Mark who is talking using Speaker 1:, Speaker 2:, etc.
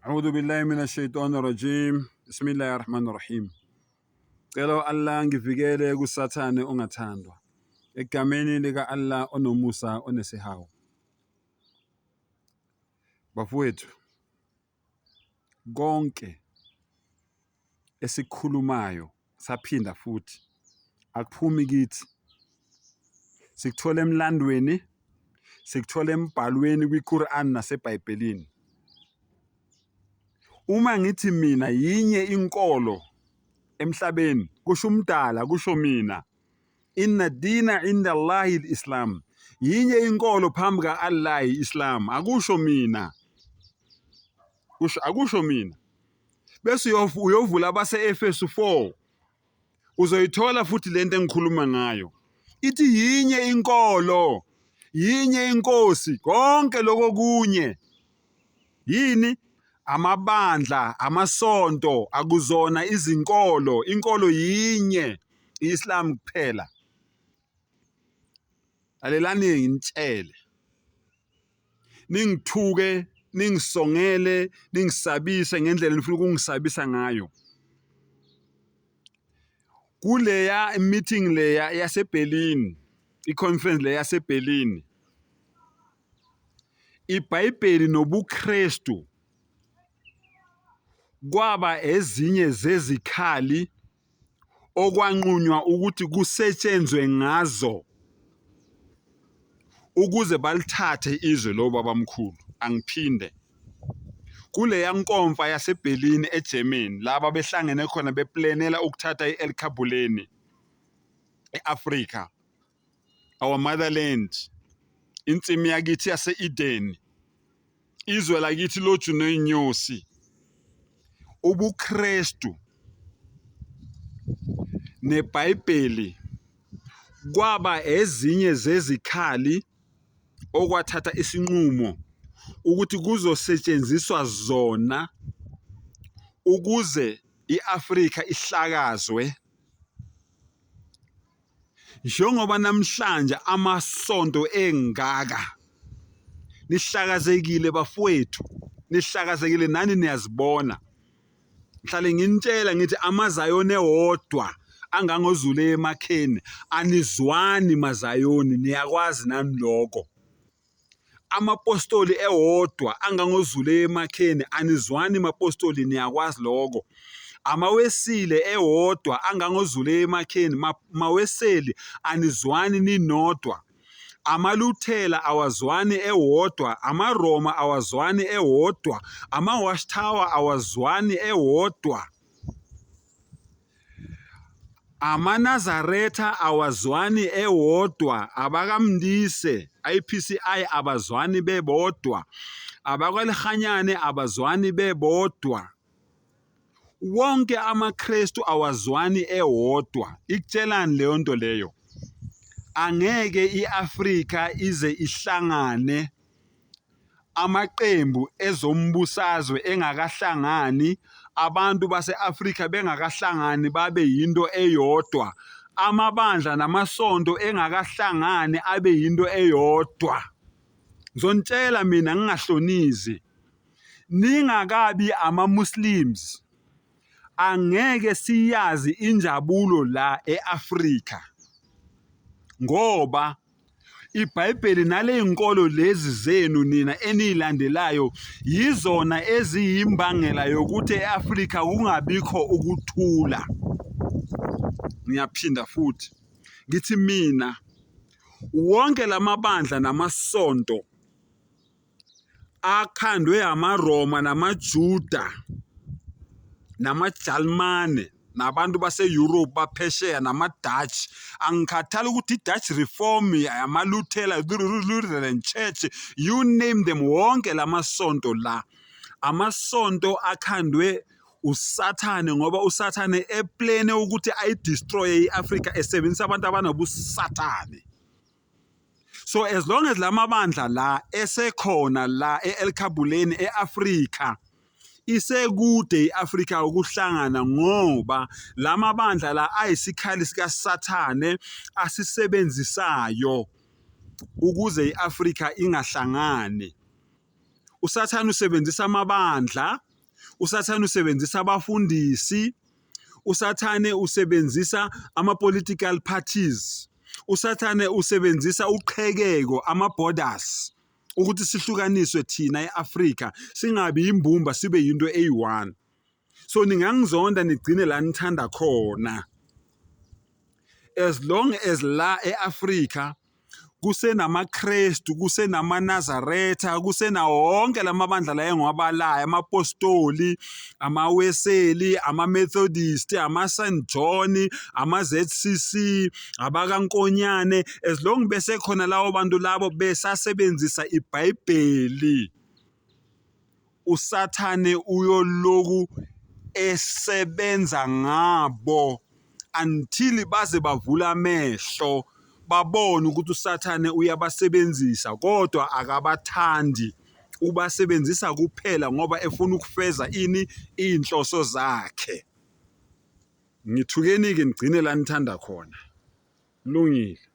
Speaker 1: A'udhu billahi minash shaitani rajim. Bismillahir Rahmanir Rahim. Cela u-Allah ngivikele kuSathane ongathandwa. Egameni lika Allah onomusa onesihawu. Bafowethu, konke esikhulumayo saphinda futhi akuphumi kithi. Sikuthola emlandweni, sikuthola embhalweni kwiQuran naseBhayibhelini. Uma ngithi mina yinye inkolo emhlabeni, kusho umdala, kusho mina. Inna dina inda Allahi al-Islam. Yinye inkolo phambi ka-Allah i-Islam, akusho mina. Kusho akusho mina. Bese uyovula abase-Efesu 4 uzoyithola futhi lento engikhuluma ngayo. Ithi yinye inkolo, yinye inkosi, konke lokho kunye. Yini? Amabandla, amasonto akuzona izinkolo, inkolo yinye, i-Islam kuphela. Lalelani nginitshele. Ningithuke, ningisongele, ningisabise ngendlela enifuna ukungisabisa ngayo. Kuleya meeting leya yaseBerlin, i-conference leya yaseBerlin, iBhayibheli nobuKristu kwaba ezinye zezikhali okwanqunywa ukuthi kusetshenzwe ngazo ukuze balithathe izwe lobabamkhulu. Angiphinde. Kuleya nkomfa yaseBerlin eGermany laba behlangene khona beplanela ukuthatha i-El Kabuleni e-Afrika, our motherland, insimi yakithi yase-Eden, izwe lakithi loju ney'nyosi. UbuKristu neBhayibheli kwaba ezinye zezikhali okwathatha isinqumo ukuthi kuzosetshenziswa zona ukuze i-Afrika ihlakazwe. Njengoba namhlanje amasonto engaka nihlakazekile bafowethu, nihlakazekile nani niyazibona. Ngihlale nginitshela ngithi amaZayoni ewodwa angangozule emakheni anizwani maZayoni niyakwazi nani lokho. Amapostoli ewodwa angangozule emakheni anizwani mapostoli niyakwazi lokho. Amawesile ewodwa angangozule emakheni maweseli anizwani ninodwa. AmaLuthela awazwani ewodwa, amaRoma awazwani ewodwa, ama-Watchtower awazwani ewodwa. AmaNazaretha awazwani ewodwa, abakaMndise, IPCI abazwani bebodwa, abakwaLihanyane abazwani bebodwa. Wonke amaKristu awazwani ewodwa. Ikutshelani leyo nto leyo? Angeke i-Afrika ize ihlangane amaqembu ezombusazwe engakahlangani, abantu base-Afrika bengakahlangani babe yinto eyodwa, amabandla namasonto engakahlangani abe yinto eyodwa. Ngizonitshela mina ngingahlonizi. Ningakabi ama-Muslims, angeke siyazi injabulo la e-Afrika ngoba iBhayibheli nalezinkolo lezi zenu nina eniyilandelayo yizona eziyimbangela yokuthi e-Afrika kungabikho ukuthula. Ngiyaphinda futhi ngithi mina wonke lamabandla namasonto akhandwe amaRoma namaJuda namaJalimane nabantu base-Europe baphesheya nama-Dutch. Angikhathali ukuthi i-Dutch Reform, amaLuthela, Lutheran Church, you name them, wonke la masonto la. Amasonto akhandwe uSathane ngoba uSathane eplene ukuthi ayidestroye i-Afrika esebenzisa abantu abanobusathane. So as long as lamabandla la esekhona la e-Elkhabuleni e-Afrika isekude i-Afrika ukuhlangana ngoba lamabandla la ayisikhali sikaSathane asisebenzisayo ukuze i-Afrika ingahlangani. USathane usebenzisa amabandla. Usathane usebenzisa abafundisi, usathane usebenzisa ama-political parties, usathane usebenzisa uqhekeko, ama-borders, ukuthi sihlukaniswe thina e-Afrika, singabi yimbumba, sibe yinto eyi-one. So ningangizonda nigcine la nithanda khona. As long as la e-Afrika kusenamaKrestu, kusenamaNazaretha, kusenawo wonke lamabandla la engiwabalayo, amapostoli, amaWeseli, amaMethodist, ama-St John, ama-ZCC, abakaNkonyane, as long besekhona lawo bantu labo besasebenzisa iBhayibheli, uSathane uyoloku esebenza ngabo until baze bavula amehlo babone ukuthi uSathane uyabasebenzisa kodwa akabathandi, ubasebenzisa kuphela ngoba efuna ukufeza ini iy'nhloso zakhe. Ngithukeni-ke nigcine la nithanda khona. Kulungile.